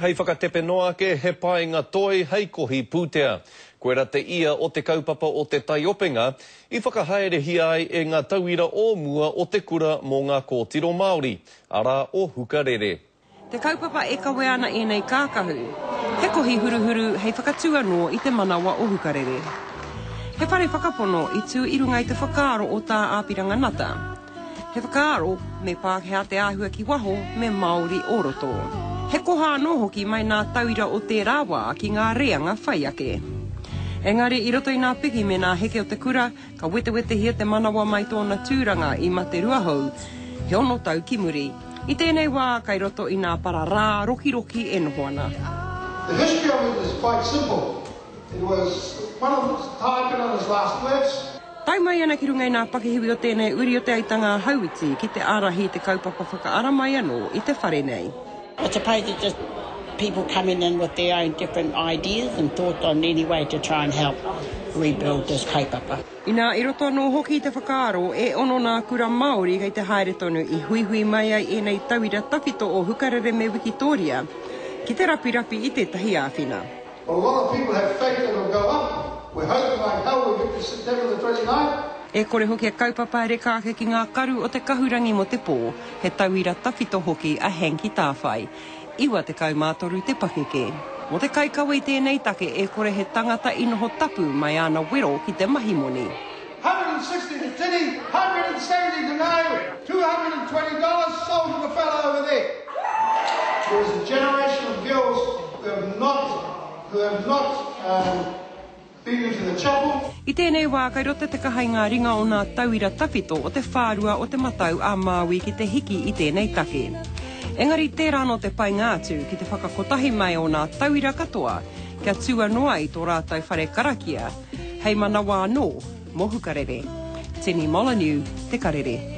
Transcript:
Hei whakatepe noa ake, he painga toi hei kohi pūtea. Koira te ia o te kaupapa o te taiopenga i whakahaerehia ai e ngā tauira o mua o te kura mō ngā kōtiro Māori, arā o Hukarere. Te kaupapa e kawea ana ēnei kākahu, he kohi huruhuru hei whakatū anō i te manawa o Hukarere. He whare whakapono i tū i runga i te whakaaro o Tā Āpiranga Ngata. He whakaaro, me Pākehā te āhua ki waho, me Māori o roto. He koha anō hoki mai nā tauira o tērā wā ki ngā reanga whai ake. Engari i roto i nā piki me nā heke o te kura, ka wetewetehia te manawa mai tōna tūranga i Mate Ruahou, he ono tau ki muri. I tēnei wā kai roto i nā para rā rokiroki e noho ana. The history of it is quite simple. It was one of Tā Apirana's last words. Tae mai ana ki runga i nā pakihiwi o tēnei uri o Te Aitanga a Hauiti ki te ārahi i te kaupapa whakaara mai anō i te whare nei. I suppose it's just people coming in with their own different ideas and thoughts on any way to try and help rebuild this kaupapa. Inā, i roto anō hoki i te whakaaro, e ono nā kura Māori kei te haere tonu i huihui mai ai ēnei tauira tawhito o Hukarere me Wikitōria ki te rapirapi i tētahi āwhina. But a lot of people have faith that it'll go up, we're hoping like hell we get to September the 29th. E kore hoki a kaupapa e reka ake ki ngā karu o te kahurangi mō te pō, he tauira tawhito hoki a Hanky Tāwhai, 93 te pakeke. Mō te kaikawe i tēnei take e kore he tangata i noho tapu mai āna wero ki te mahi moni. 160 to Tini, 170 to no, 220 dollars sold to the fellow over there. There is a generation of girls who have not, who have not um, been into the chapel. I tēnei wā kai roto te kaha i ngā ringa o nā tauira tawhito o te whārua o Te Matau a Māui ki te hiki i tēnei take. Engari tērā anō te painga atu ki te whakakotahi mai o nā tauira katoa kia tū anō ai tō rātou whare karakia hei manawa anō mō Hukarere. Tini Molyneux, Te Karere.